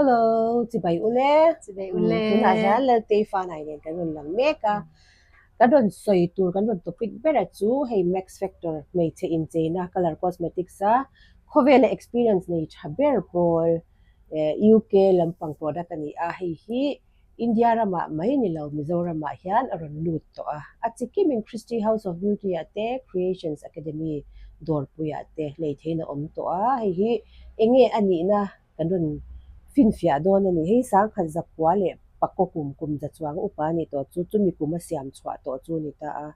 Hello, chibai ule. Chibai ule. Tunah hian Laltei Fanai nen kan rawn lang mek a. Kan rawn sawi tur, kan rawn topic bera chu hei Max Factor hmeichhe incheina colour cosmetics a khawvela experience nei tha ber pawl UK lampang product a ni a, hei hi India ramah mai ni lo Mizoramah hian a rawn lut tawh a. A chi kimin Christie House of Beauty ah te Creations Academy dawrpuiah te lei theiin a awm tawh a, hei hi enge a nihna kan rawn finfiah dawn a ni. Hei sangkhat zakua leh pakaw kum kum za chuang upa a nih tawh chu chumi kum a siam chhuah tawh chu a ni ta a.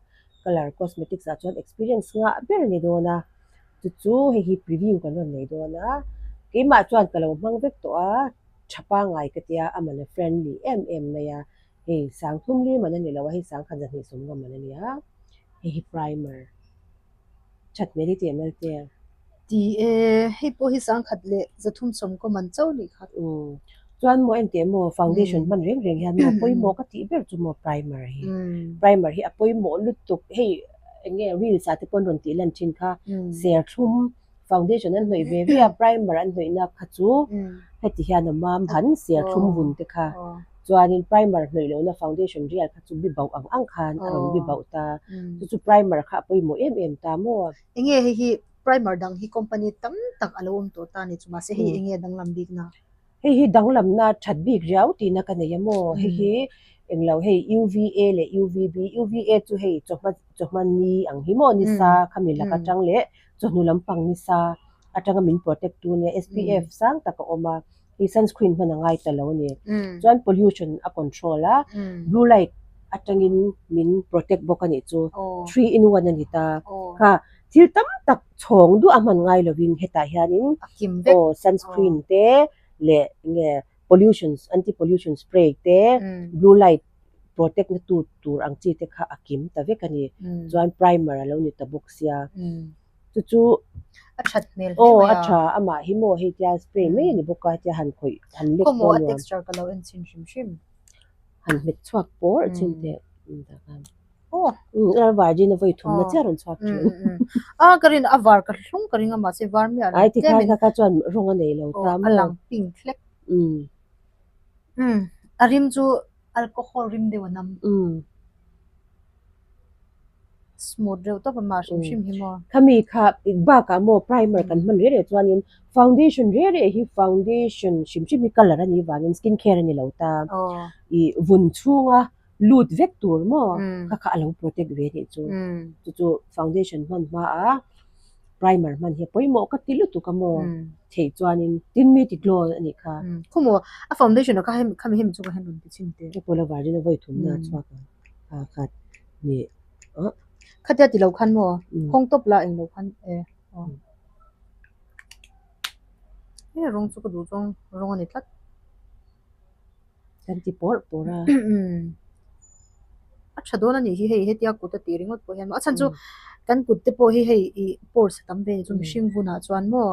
Colour cosmetics ah chuan experience ngah ber a ni dawn a, chu chu hei hi preview kan rawn nei dawn a. Keimah chuan ka lo hmang vek tawh a, tha pangngai ka tia a man a friendly em em mai a. Hei sangthum li man a ni lo a, hei sangkhat zahnih sawmnga man a ni a, hei hi primer. That hmel hi tih mel te. Ti e, hei pawh hi sangkhat leh zathum sawmkaw man chauh nih kha. Umm chuan maw engteh maw foundation hman reng reng hian maw pawimawh ka tih ber chu maw primer hi. Primer hi a pawimawh lutuk hei eng nge reels ah te pawn rawn tih lan thin kha serthlum foundation an hnawih ve ve a primer an hnawihna kha chu heti hian a mam han serthlum vun te kha. Chuanin primer hnawih lohna foundation rial kha chu bi bauh ang ang khan a rawn bi bauh ta. Chu chu primer kha a pawimawh em em ta maw? Enge hei hi primer dang hi company tam tak a lo awm tawh ta a ni chu mahse hei enge danglam bik na? Hei hi danglamna that bik riau tihna ka nei a maw? Hei hi englo hei UVA leh UVB, UVA chu hei chawhma chawhma ni ang hi maw nisa khami lak atang leh chawhnu lampang nisa atanga min protect tu nia SPF sang tak a awm a. Hei sunscreen hman a ngai ta lo a ni. Chuan pollution a control a, blue light atangin min protect bawk a nih chu. 3 in 1 a ni ta. Kha thil tam tak chhawng duah a hman ngai lovin hetah hianin aw sunscreen te leh enge pollution anti pollution spray te blue light protect na tu tur ang chi te kha a kim ta vek a ni. Chuan primer a lo ni ta bawk sia. Chu chu a that hmel hle aw mai a a. tha amah hi maw hei tia spray mai a ni bawk a hetia han khawih han lek Khawmaw pawh a nuam. texture ka lo en chhin hrim hrim. Han hmet chhuak pawr chin teh um tak a. Aw. Um a virgin a vawi thumna Aw. chiah rawn chhuak Um thin. um um a ka rin a var ka hlung ka ring a mahse var miah lo Ai ti tlem khan in kha kha chuan rawng a nei lo aw ta a maw. lang pink hlek. Um. Um a rim chu alcohol rim deuh a nam. Um. Smooth reuh tawp a mah hrim hrim hi maw. Khami kha bakah maw primer kan hman reh reh chuanin foundation reh reh hi foundation hrim hrim hi colour a nih vangin skin care a ni lo ta. Ih vun chhunga lut vek tur maw kha kha a lo protect ve anih chu. Chu chu foundation hman hma a primer hman hi a pawimawh ka ti lutuk a maw theih chuanin tin mi ti glow a nih kha. Khawmaw a foundation ah kha khami hemi chu ka han rawn ti chhin teh. Hei pawh la virgin a vawi thumna a chhuak ang. A khat ni ah. Khatia ti lo khan maw hawng tawp la eng lo khan e aw. He rawng chu ka duh zawng rawng a ni tlat. Kan ti pawr pawr a. A tha dawn a nih hi hei hetia kut a tih ringawt pawh hian maw a chhan chu kan kut te pawh hi hei ih pores a tam ve ni chu mihring vunah chuan maw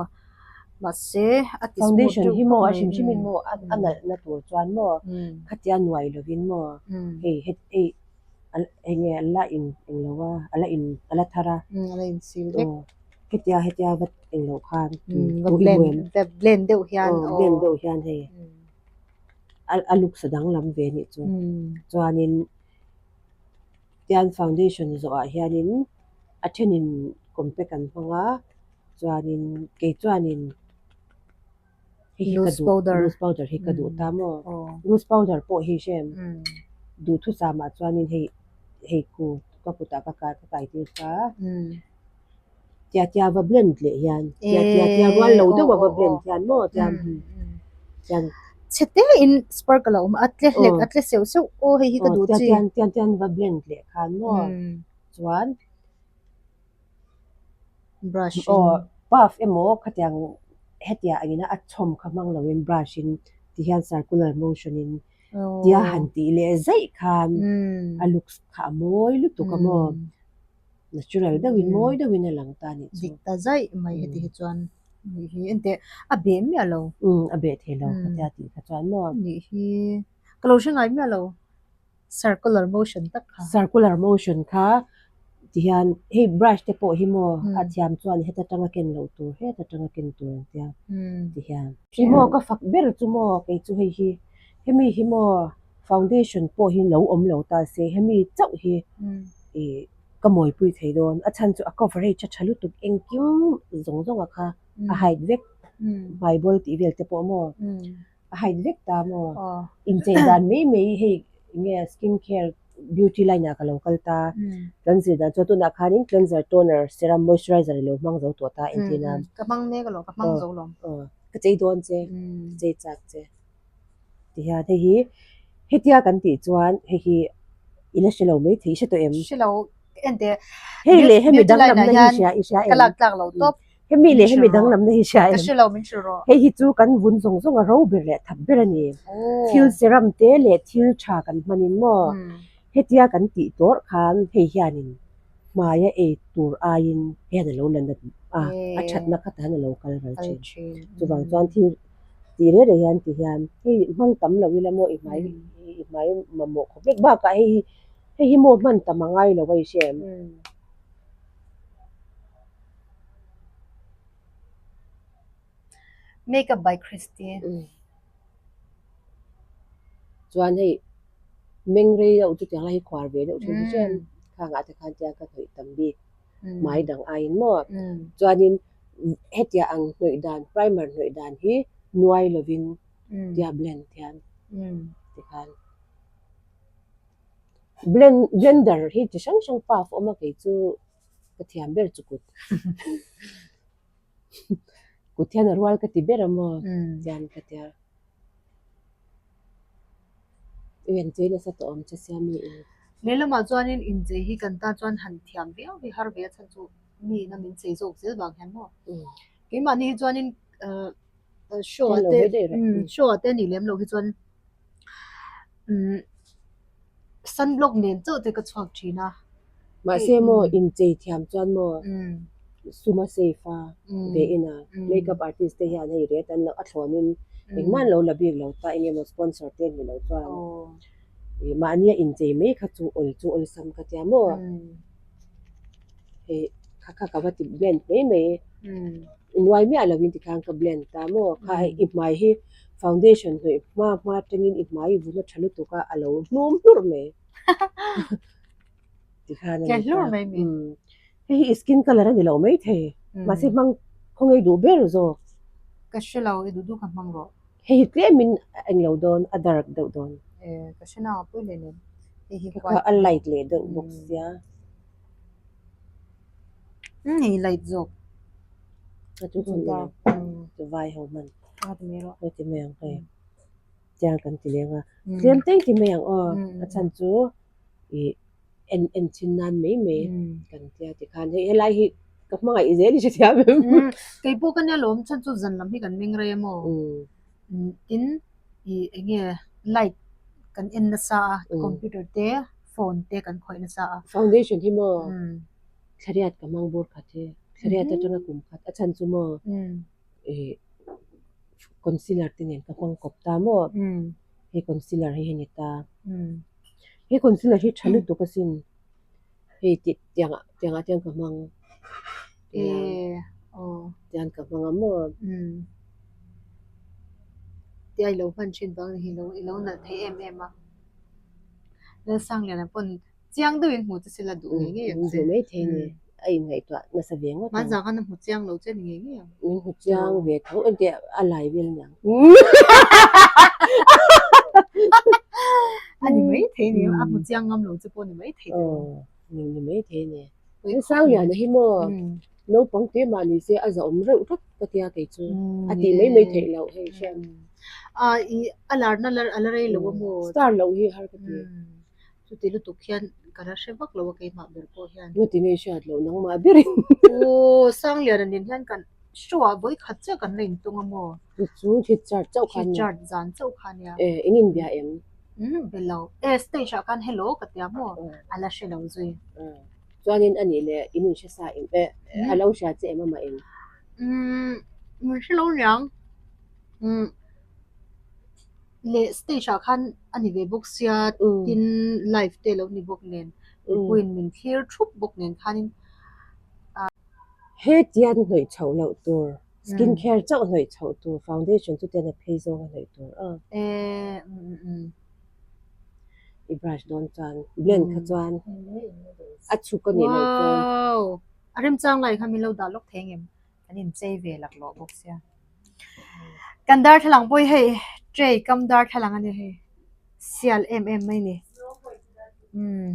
mahse a ti smooth Foundation deuh hi maw khawp a mai hrim hrimin maw a a nalh na tur chuan maw khatia nuai lovin maw hei het hei eng nge a la in eng lo a a la in a la thar a a la in sil vek aw hetia hetia va eng loh khan va blend va blend deuh hian aw blend deuh hian hei a a looks a danglam ve anih chu chuanin tian foundation zawhah hianin a thenin compact an hmang a chuanin kei chuanin hei hi ka duh loose powder hi ka duh ta maw loose powder pawh hi hrem duhthusam ah chuanin hei hei ku ka kutah ka kai ka kai tir ta. Tia tia va blend leh hian tia tia tia rual lo deuh a va blend hian maw chuan chuan Chhe te in sparkle a awm a tle hlek a tle seuh seuh aw hei hi ka duh chi. Tian tian tian va blend leh khan maw chuan brush in aw puff emaw khatiang hetiang angin a chhawm kha hmang lo in brush in ti hian circular motion in tia han tih leh zaih khan a looks kha a mawi lutuk a maw. Natural deuhin mawi deuhin a lang ta a nih chu. Dik ta zaih mai heti hi chuan nih hi enteh a beh miah lo. Umm a beh thei lo khatia tih kha chuan maw. Nih hi ka lo hre ngai miah lo circular motion tak kha. Circular motion kha. Tihian hei brush te pawh hi maw a thiam chuan heta tanga ken loh tur heta tanga ken tur an tia tihian. Hi maw ka fak ber chu maw kei chu hei hi hemi hi maw foundation pawh hi lo awm lo ta se hemi chauh hi ih ka mawipui thei dawn a chhan chu a coverage a tha lutuk engkim zawng zawng a kha a hide vek hmai bawl tih vel te pawh maw. A hide vek ta maw? Inchei dan mai mai hei nge skin care beauty line ah ka lo kal ta. Kan zir dan chuan tunah khanin cleanser, toner, serum, moisturizer i lo hmang zo tawh ta entir nan. Ka hmang mek alawm, ka hmang zo lawm. Ka chei dawn che, ka chei chak che. Tihian hei hi hetia kan tih chuan hei hi i la hre lo mai thei, i hre tawh em? Hre lo, enteh Hei leh hemi danglamna hi hria i hria em? Ka lak tlak lo tawp. Hemi leh hemi danglamna hi hria em? Ka hre lo, min hrilh rawh. Hei hi chu kan vun zawng zawng a ro ber leh that ber a ni. Thil serum te leh thil tha kan hmanin maw? Hetia kan tih tawrh khan hei hianin hmaia ei tur aiin hei hian a lo la nat a, a thatna kha tan a lo kal ral thin. Chuvang chuan thil tih reh reh hian ti hian hei hmang tam lo ila maw i hmai i hmai mamawh khawp vek bakah hei hi hei hi maw hman tam a ngai lo a i hria em? Makeup by Christy. Chuan hei meng rei deuh chu tiang lai hi khuar ve deuh thin hi hrem khangah te khan tiang ka hnawih tam bik hmai dang aiin maw chuanin hetia ang hnawih dan primer hnawih dan hi nuai lovin tia blend hian tikhan. Blend blender hi chi hrang hrang puff awm a kei chu ka thiam ber chu kut kut hian a rual ka ti ber a maw tian ka tia i inchei nasa tawh awm che sia mi in. Lehlamah chuanin inchei hi kan tan chuan han thiam viau hi har ve a chhan chu mi ina min chei zawk zel vang hian maw keimahni hi chuanin ah show ah te show ah te a nih lem loh hi chuan. Umm sunblock nen chauh te ka chhuak thin a. Mahse maw inchei thiam chuan maw sum a safe a ve in a makeup artist te hian hei ret an lo a thlawn in engmah an lo la bik lo ta eng emaw sponsor te ni lo chuan ih mahni a inchei mai kha chu awl chu awlsam ka tia maw. Hei kha kha ka va ti blend mai mai i nuai miah lo in tikhan ka blend ta maw kha hei i hmai hi foundation hnawih hma hma atangin i hmai i vun a tha lutuk a a lo hnum hlurh mai tikhan a ni ta hei hi i skin colour a ni lo mai thei mahse hmang khawngaih duh ber zawk. Ka hre lo i duh duh kha hmang rawh. Hei hi tlemin a englo dawn, a dark deuh dawn. Eh, ka hre nang a pawi hle nen. Hei hi white. A light leh deuh bawk sia. Umm hei light zawk. A chu chu ni lo. Chu vai ho hman. A ti mai rawh. A ti mai ang hei. Chiang kan ti leng a. Tlem teng ti mai ang aw. A chhan chu ih en en chin nan mai mai kan tia tikhan hei helai hi ka hmangaih zel i hrethiam em. Kei pawh ka nia lawm chhan chu zan lam hi kan meng rei a maw. Tin ih eng nge light kan en nasa a computer te phone te kan khawih nasa a. Foundation hi maw thlariat ka hmang bur khat hi thlariat atanga kum khat a chhan chu maw ih concealer te nen ka hmang kawp ta maw hei concealer hi hei ni ta. He concealer hi tha lutuk asin hei tih tiang ah tiang ah tiang ka hmang tiang ka hmang a maw. Tia i lo hman thin vang ni hi lo i lo nalh thei em em a Lalsangliana pawn chiang deuhin hmuh che sela duh ngei ngei ang che. Duh mai thei ni a inngaihtuah nasa ve ngawt ang. Hmanzah khan a hmu chiang lo che ni ngei ngei ang. Min hmu chiang ve tho engtiah a lai vel niang. A ni mai thei ni a hmu chiang ngam lo che pawh ni mai thei tawh. Aw ni ni mai thei ni. Sangliana hi maw naupang te mah ni se a zahawm reuh tlat ka tia kei chu a tih mai mai theih loh hei hriat. A i a larna a la rei lo a maw. Star loh hi har ka ti. Chuti lutuk hian ka la hre vak lo a keimah ber pawh hian. Nga ti nge hriat loh nangmah berin. Aw Sangliana nen hian kan show ah vawi khat chiah kan la intung a maw? Chu chu hit chart chauh kha nia. Hit chart zan chauh kha nia. E in inbia em? Umm be lo. E stage ah khan hello ka tia maw? A la hre lo zui. Chuanin a nih leh in inhre sa em? E a lo hria che em amah in? Umm min hre lo niang. Umm. Leh stage ah khan a ni ve bawk sia tin live te lo ni bawk nen. Mipuiin min thlir thup bawk nen khanin ah. Hetian hnawih chhoh loh tur, skin care chauh hnawih chhoh tur, foundation chu tian a phei zawng a hnawih tur a. E um um. I brush dawn chuan blend kha chuan a chhuk a nih loh chuan. Wow! A remchang lai kha min lo dah lawk thei ang em? Kan inchei ve laklawh bawk sia. Kan darthlalang pawh hi hei tray kam darthlalang a ni hei. Sial em em mai ni. Umm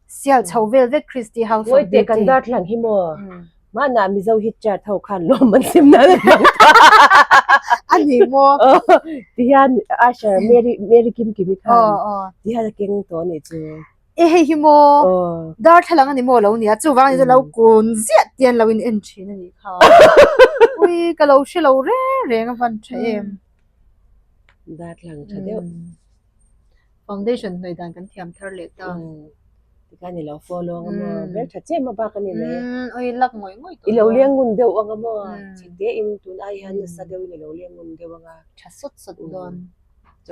sial chho vel vek Christy House of Beauty. Kan darthlalang hi maw? Mahna Mizo hi chart ho khan lawm an sim nan an hmang ta. A ni maw? Tihian Asher Mary Mary Kim Kimi khan tihian a keng tawh a nih chu. E hei hi maw darthlalang a ni maw lo nia chuvang a ni chu lo kun ziah te an lo in en thin a nih kha. Ui ka lo hre lo reng reng a van tha em. Darthlalang tha deuh. Foundation hnawih dan kan thiam thar leh ta. Tikhan i lo follow ang a maw ber tha chiah maw bak a ni mai. Ui lak ngawih ngawih tawh. I lo leng ngun deuh ang a maw chhe in tun ai hian nasa deuh in i lo leng ngun deuh ang a. Tha sawt sawt dawn.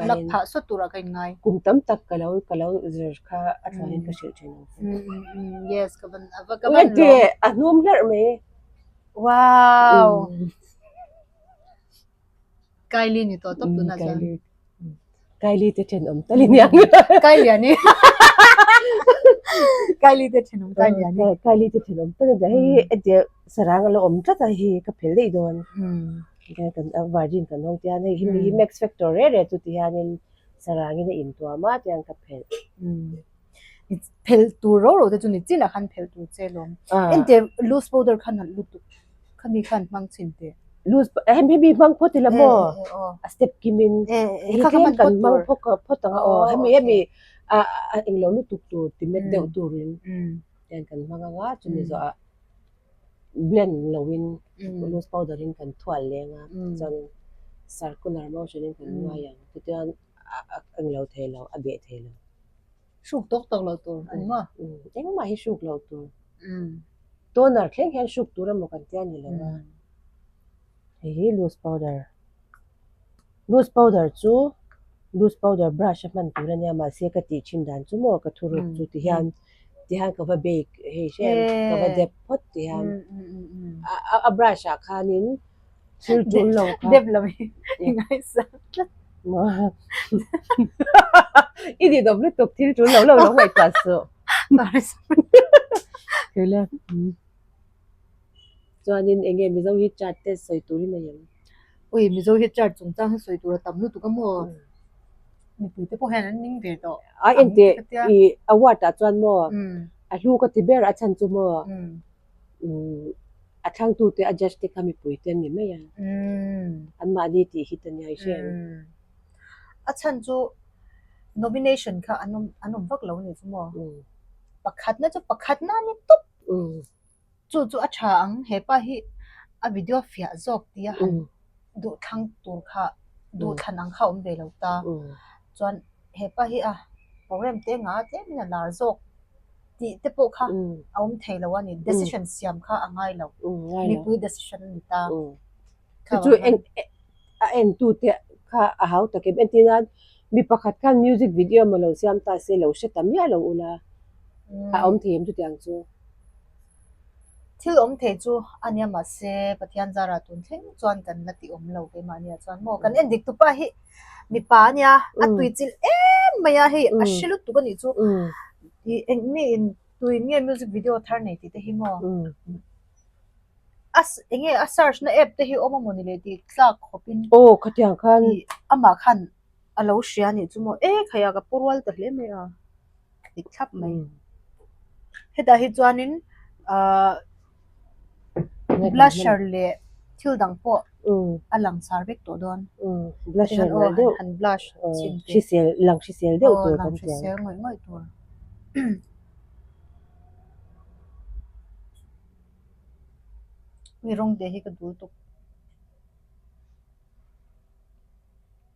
Lak phah sawt turah ka inngai. Kum tam tak ka lo ka lo zir kha a thlawn in ka hrilh thin ang che. Yes ka van a va ka van lawm. A hnum hlerh mai. Wow. Kylie ni tawh tawp tunah chuan. Kylie te thenawm tal i niang. Kylie ani. Kylie te thenawm Kylie ani. Kylie te thenawm tal i niang. Hei hi sarang a lo awm tlat a hei ka phel daih dawn. Kan virgin kan hawng tian hei hi max factor reh reh chu ti hianin sarangin a intuam a tiang ka phelh. Phel tur ro ro te chu ni chinah khan phel tur che lawm. Engtiang loose powder khan nalh lutuk. Khami khan hmang chhin teh. Loose hemi hemi hmang phawt ila maw? A step kimin hei tlem kan hmang phawt ang a aw. Hemi hemi a englo lutuk tur ti met deuh turin hian kan hmang ang a chumi zawhah blend loin loose powder in kan thual leng a chuanin circular motion in kan nuai ang chutiang a englo thei lo a beh thei lo. Hruk tawk tawk loh tur a ni maw? Engmah hi hruk loh tur. Toner thleng hian hruk tur emaw kan tia ni lo a. Hei hi loose powder. Loose powder chu loose powder brush a hman tur a nia mahse ka tih thin dan chu maw ka thuruk chu ti hian ti hian ka va bake hei hrem ka va dep phawt ti hian a brush ah khanin Thil tul lo kha. Dep lo hi i ngaihsak tlat. I nih dawm lutuk thil tul lo lo lo ngaihtuah suh. Sorry sorry. Thil Chuanin eng nge Mizo hi chart te sawi turin a em? Ui Mizo hi chart chungchang hi sawi tur a tam lutuk a maw? Mipui te pawh hian an ning ve tawh. A enteh i award ah chuan maw a hlu ka ti ber a chhan chu maw? A thlangtute a judge te kha mipui te an ni mai a, anmahni tih hi ta nia i hre em? A chhan chu nomination kha an awm an awm vak lo a ni chu maw? Pakhatna chu pakhatna a ni tawp. Chu chu a tha ang, hepa hi a video fiah zawk tia han duhthlang tur kha duhthlan ang kha a awm ve lo ta. Chuan hepa hi a program te nga tlemin a lar zawk tih te pawh kha a awm thei lo a ni. Decision siam kha a ngai lo. Mipui decision a ni ta. Chu chu eng a entu te kha a hau tak em? Entir nan mi pakhat khan music video emaw lo siam ta se lo hre ta miah lo ula a awm thei em chutiang chu? Thil awm thei chu a nia mahse Pathian zarah tun thleng chuan kan la ti awm lo keimahnia chuan maw kan en dik tupa hi mipa a nia a tui chilh em mai a hei a hre lutuk a nih chu ih eng mi in tuin nge music video thar nei tih te hi maw a eng nge a search na app te hi awm a maw ni le tih tlak khawp in aw khatiang khan ih amah khan a lo hria a nih chu maw e khai a ka pu rual ta hle mai a. dik thlap mai. Hetah hi chuanin ahh blusher leh thil dang pawh a lang sar vek tawh dawn. Blusher nalh deuh han blush chhin teh. Hrisel lang hrisel deuh tur kan ti ang. Lang hrisel ngawih ngawih tur. Mi rawng te hi ka dul tuk.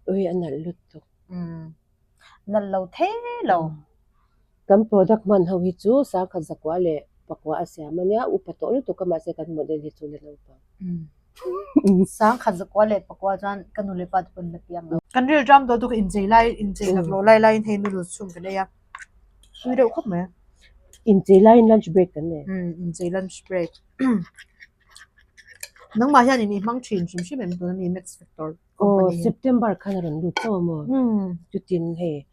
Ui a nalh lutuk. Nalh lo thei lo. Kan product hman ho hi chu sangkhat zakua leh pakua a siam a nia, upa tawh lutuk a mahse kan model hi chu la naupang. Sangkhat zakua leh pakua chuan ka nu leh pa te pawh an la piang lo. Kan ril ṭam dawn chu ka inchei lai inchei lak loh lai laiin hei noodles chhung kan ei a, tui deuh khawp mai. Inchei laiin lunch break kan nei. Umm inchei lunch break. Nangmah hianin i hmang thin hrim hrim em tuna mi Max Factor company hi? Aw September khan a rawn lut chauh a maw? Chutin hei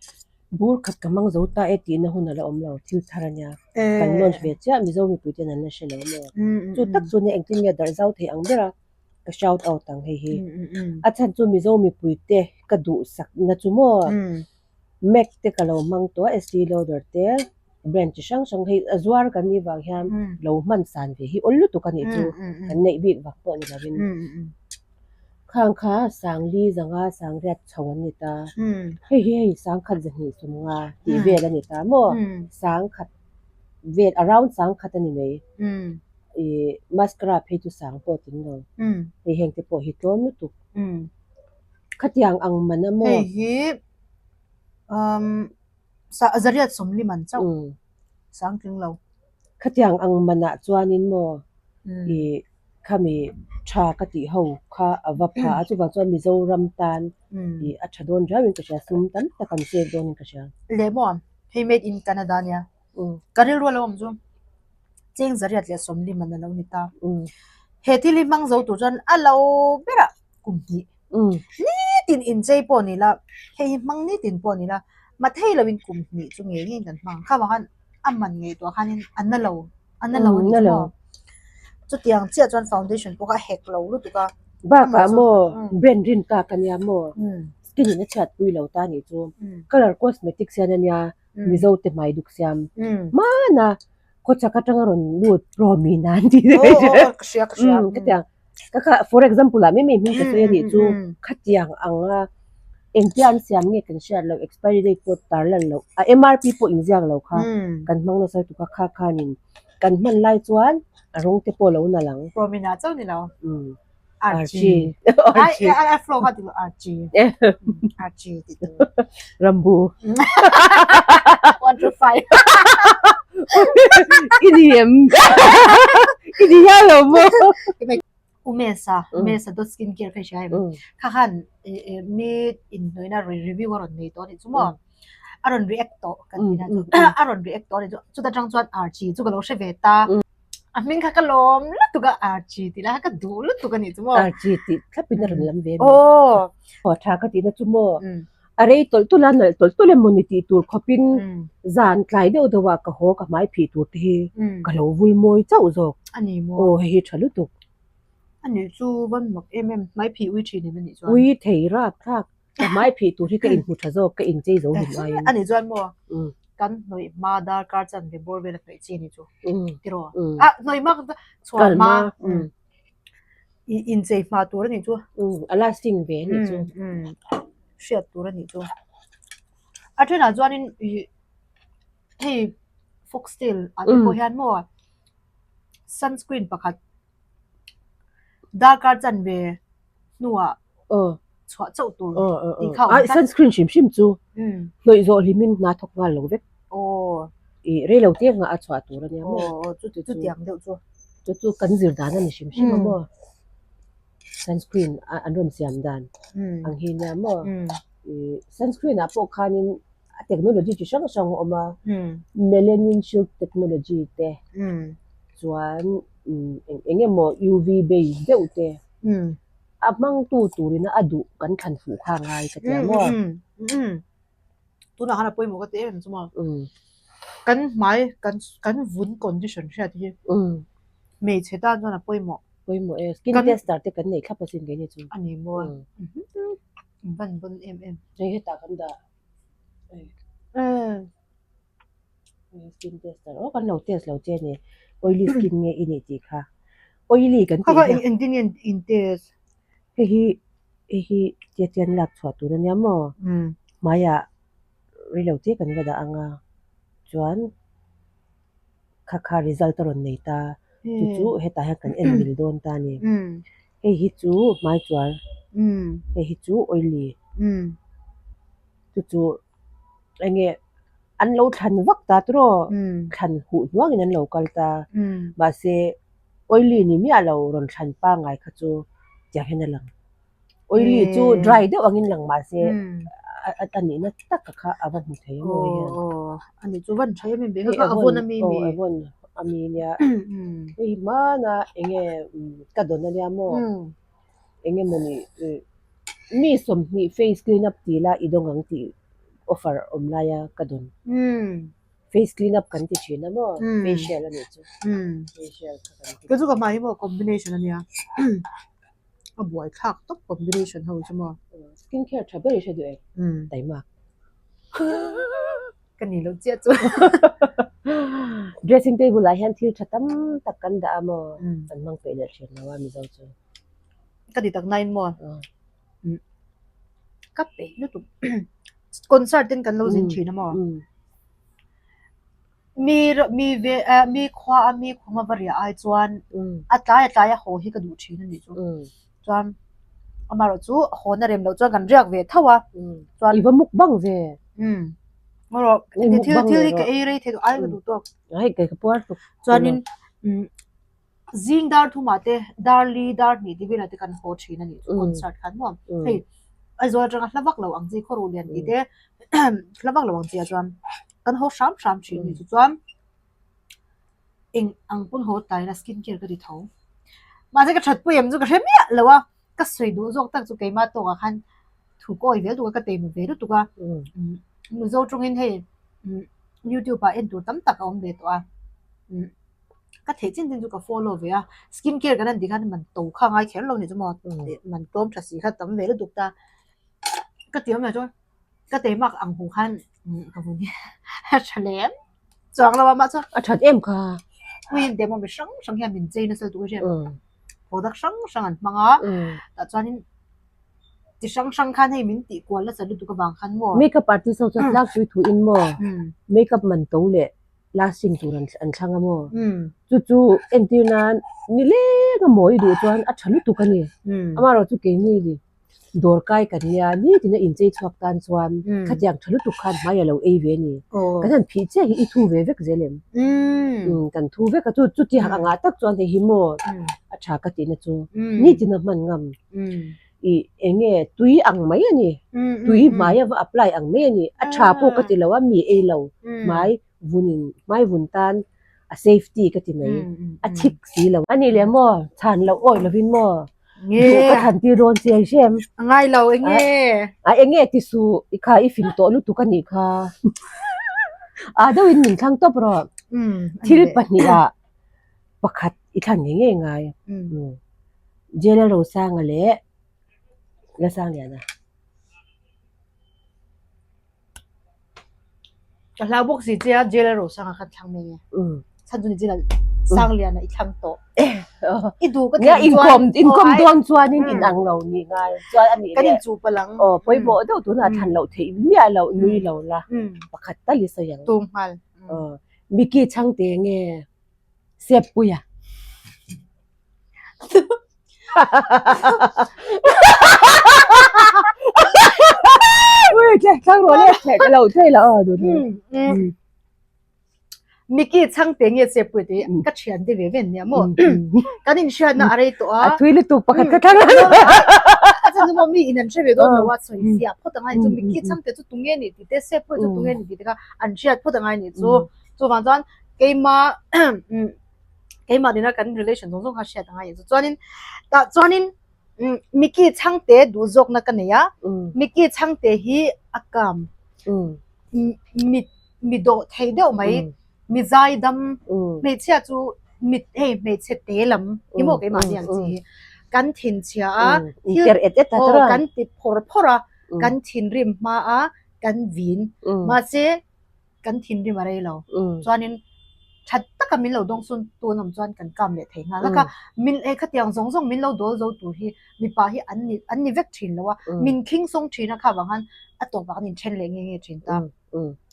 bur khat ka hmang zo ta e tihna hun a la awm lo thil thar a nia. Kan launch ve chiah Mizo mipui ten an la hre lo a maw? Chu tak chu nia engtin nge darh zau thei ang ber a ka shout out ang hei hi. A chhan chu Mizo mipui te ka duhsak na chu maw? Mac te ka lo hmang tawh a, Estee Lauder te brand chi hrang hrang hei a zuar kan nih vang hian lo hman san ve hi awl lutuk a nih chu kan neih bik vak pawh ni lovin khang kha sangli zanga sangriat chho an ni ta hei hi hei sangkhat zahnih sawmnga tih vel a ni ta maw sangkhat vel around sangkhat a ni mai ih mascara phei chu sang pawh tling lo hei heng te pawh hi tlawm lutuk. Khatiang ang man a maw? Hei hi um zariat sawmli man chauh sang tling lo. Khatiang ang manah chuanin maw i khami tha ka tih ho kha a va pha a, chuvang chuan Mizoram tan i a tha dawn riauin ka hria, sum tam tak an save dawnin ka hria. Leh maw hei made in Canada nia. Ka rilru a lo awm chu cheng zariat leh sawmli man a lo ni ta. He thil hi hmang zo tur chuan a lo berah kum hnih nitin inchei pawh ni la hei hi hmang nitin pawh ni la mathei loin kum hnih chu ngei ngeiin kan hmang ang kha vang khan a man ngaihtuah khanin a na lo a na lo a ni chu maw chutiang chiah chuan foundation pawh kha a hek lo lutuk a bakah maw brand rin tak a nia maw skin in a chhiat pui lo ta nih chu colour cosmetics hian a nia Mizo te hmai duk siam hmana khawchhak atanga rawn lut Promi nan tih te Aw aw aw ka hria ka hria ka tiang ka kha for example ah mai mai hming ka sawi a nih chu khatiang anga engtia an siam nge kan hriat loh expiry date pawh tar lan loh a MRP pawh inziak lo kha kan hmang nasa lutuk a kha khanin kan hman lai chuan a rawng te pawh a lo nalh ang. Promina chauh ni lo. Archie. Archie. Ai ai flow kha ti lo Archie. Archie ti tu. Rambu. 1 to 5. I ni em? I ni hial lo maw? Umesa, Umesa dot skin care kha i hria em? Kha khan mi inhnuaina review a rawn nei tawh a nih chu maw? A rawn react tawh kan tih na chu. A rawn react tawh a nih chu. Chuta tang chuan Archie chu ka lo hre ve ta. A hming kha ka lawm lutuk a, Archie tih lai kha ka duh lutuk a nih chu maw. Archie tih thlapin a rawn lam ve a ni. Aw. Aw tha ka tihna chu maw. A rei tawlh tawlh a, nalh tawlh tawlh emaw ni tih tur khawpin zan tlai deuh deuh ah ka haw ka hmai phih tur te hi ka lo vul mawi chauh zawk. A ni maw. Aw hei hi tha lutuk. A nih chu van mak em em, hmai phih ui thin em a nih chuan. Ui thei rap thlak. Ka hmai phih tur hi ka inhmu tha zawk, ka inchei zo hlim aiin. A nih chuan maw, kan hnawih hma darkar chanve bawr vel a hnawih chi a nih chu, tiraw? A hnawih hma chhuah hma, inchei hma tur a nih chu. A lasting ve a nih chu. Hriat tur a nih chu. A thenah chuanin hei foxtail ah te pawh hian maw sunscreen pakhat Darkar chanve hnuah chhuah chauh tur tih kha a awm tlat. Sunscreen hrim hrim chu hnawih zawh hlimin hna thawk nghal lo vek. Ih rei lo te nghah a chhuah tur a nia maw. Chutiang deuh chu. Chu chu kan zir dan a ni hrim hrim a maw. Sunscreen an rawn siam dan ang hi nia maw. Ih sunscreen ah pawh khanin a technology chi hrang hrang a awm a, melanin shield technology te chuan eng emaw UV base deuh te a hmangtu turin a duh kan thlan fuh kha ngai ka ti a maw? Tunah khan a pawimawh ka ti em em chu maw? Kan hmai kan kan vun condition hriat hi hmeichhe tan chuan a pawimawh. Pawimawh e, skin tester te kan nei thlap asin keini chu. A ni maw? Van vawn em em. Hei hetah kan dah. Skin tester aw kan lo test lo che ni. Oily skin nge i nih tih kha. Oily kan tih hian. Kha engtin nge in test? Hei hi hei hi tia chian lak chhuah tur ania maw? Hmaiah rei lo te kan va dah ang a chuan kha kha result a rawn nei ta. Chu chu hetah hian kan en mil dawn ta a ni. Hei hi chu hmai chuar hei hi chu oily chu chu enge an lo thlan vak ta tawh thlan huh hnuangin an lo kal ta mahse oily ni miah lo rawn thlan pangngai kha chu tiang hian a lang oily chu dry deuh angin lang mahse. a nihna taka kha a va hmu thei a mawi hian. Aw a ni chu van tha em em ve kha a vawn a mi mi. Aw a vawn a mi nia. Hei hmana enge ka dawn a nia maw enge mawni mi 20 face clean up tih la i dawng ang tih offer awm laia ka dawn. Face clean up kan ti thin a maw facial a nih chu facial kha kan ti. Kei chu ka hmai hi maw combination a nia. A buai thlak tawp combination ho chu maw. Skin care tha ber i hre duh em? Taimak. Ka ni lo chiah chu. Dressing table ah hian thil tha tam tak kan dah a maw? Kan hmang peih leh thin lo a Mizo chu. Ka ti tak nain maw? Ka peih lutuk. Concert ten kan lo zin thin a maw? Mi mi ve eh mi khua a mi khum a va riah ai chuan a tlai a tlai a haw hi ka duh thin a nih chu. Chuan amaherawh chu haw na rem loh chuan kan riak ve tho a. Chuan i va mukbang ve. Erawh thil thil hi ka ei rei thei duh ai ka duh tawk. Hei kei ka puar tuk. Chuanin zing dar thumah te dar li dar hnih ti velah te kan haw thin a nih chu concert khan maw. Hei Aizawl atanga hla vak lo ang chi khawruh lian tih te hla vak lo ang chi ah chuan kan haw hram hram thin a nih chu chuan eng ang pawn haw taina skin care ka ti tho. Mahse ka that pui em chu ka hre miah lo a ka sawi duh zawk tak chu keimah tawkah khan thu ka awi ve lutuk a ka teima ve lutuk a Mizo tawngin hei youtube ah en tur tam tak a awm ve tawh a. Ka theih chin chin chu ka follow ve a, skin care kan han tih khan man to kha ngai kher lo ni chu maw man tlawm tha si kha tam ve lutuk ta ka ti awm lo chuan ka teimak ang hmuh khan ka vun hi a tha lem chuang lo a mah chuan a that em kha ui demo mi hrang hrang hian min chei nasa lutuk a hriat product hrang hrang an hmang a tah chuanin chi hrang hrang khan hei min tih kual nasa lutuk avang khan maw makeup artist ho chuan tlangpui thu in maw makeup man to leh lasting tur an an thlang a maw? Chu chu entir nan ni leng a mawi duh chuan a tha lutuk a ni. Amaherawh chu keini dawr kai kan nia nitin a inchei chhuak tan chuan khatiang tha lutuk khan hmai a lo ei ve a ni. Kan han phih chiah hi i thu ve vek zel em? Kan thu vek a chu chuti angah tak chuan hei hi maw a tha ka tihna chu nitin a hman ngam. I eng nge tui ang mai a ni. Tui hmai a va apply ang mai a ni. A tha pawh ka ti lo a mi ei lo hmai vunin hmai vun tan a safety ka ti mai. A thik si lo. A nih leh maw chhan loh awih lovin maw duh ka than tir dawn che hre em? A ngai lo eng nge? A eng nge ti suh i kha i fing tawh lutuk a nih kha. A deuhin min thlang tawp rawh. Thil pahnihah pakhat i thlan ngei ngei ngai. Jail Rosanga leh Lasangliana. Ka hlau bawk si che a Jail Rosanga kha thlang mai nge. Chhan chu ni chin Sangliana i thlang tawh. I duh ka thlang chuan. Inkhawm dawn chuanin in ang lo ni ngai. Chuan a nih leh. Kan inchuh palh ang. Aw pawimawh deuh tunah thlan loh theih miah loh nui lo la. Pakhat tal i sawi ang. Tum nghal. Mickey chhangte nge Sep puia. Ui, che, thlang rawh le, che, ka lo thei la, aw, duh duh. Mickey chhangte nge sep puia te ka thian te ve ve nia maw. Kan inhriatna a rei tawh a. A thui lutuk pakhat ka thlang a. A chan chu maw mi in an hre ve dawn lo a, sawi fiah phawt angai chu Mickey chhangte chu tunge ni tih te, sep puia chu tunge ni tih te kha an hriat phawt angai nih chu. Chuvang chuan keima keimah nena kan relation zawng zawng kha hriat angai chu chuanin tah chuanin Mickey chhangte duh zawkna ka nei a Mickey chhangte hi a kam mi mi dawh thei deuh mai mi zai dam hmeichhia chu mit hei hmeichhe te lam hi maw keimahni ang chi hi kan thinchhia a thil kan ti phawr phawr a kan thinrim hma a kan vin mahse kan thinrim a rei lo. Chuanin that taka min lo dawng sun tun awm chuan kan kam leh thei nghal a kha. Min eh khatiang zawng zawng min lo dawl zo tur hi mipa hi an ni an ni vek thin lo a. Min khing sawng thin a kha vang khan a tawpah kan inthen leh nge nge thin ta.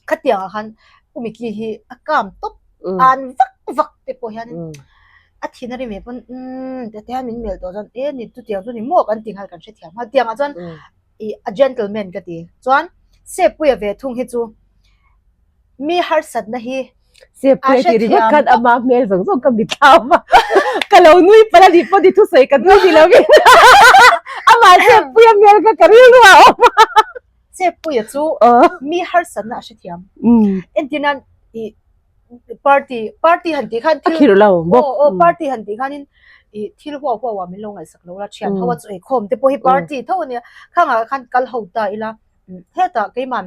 Khatiang ah khan U Mickey hi a kam tawp an vak vak te pawh hian a thin a rim ve pawn umm ti te hian min melh tawh chuan e ni chutiang chu ni maw kan ti nghal kan hrethiam nghal. Tiang ah chuan i a gentleman ka ti. Chuan Seppuia ve thung hi chu mi harsatna hi Seppuia tih ringawt khan ama hmel zawng zawng ka mitthlam a, ka lo nui palh a nih pawh ni thusawi ka nui ni lovin amah Seppuia hmel kha ka rilru a awm a. Cheppuia chu mi harsatna a hrethiam. Entir nan i party party han tih khan thil a khirh lo bawk. Aw aw party han tih khanin i thil huau huau ah min lo ngaihsak lo la thian ho a chu eikhawm te pawh hi party tho ania khangah khan kal ho ta ila hetah keiman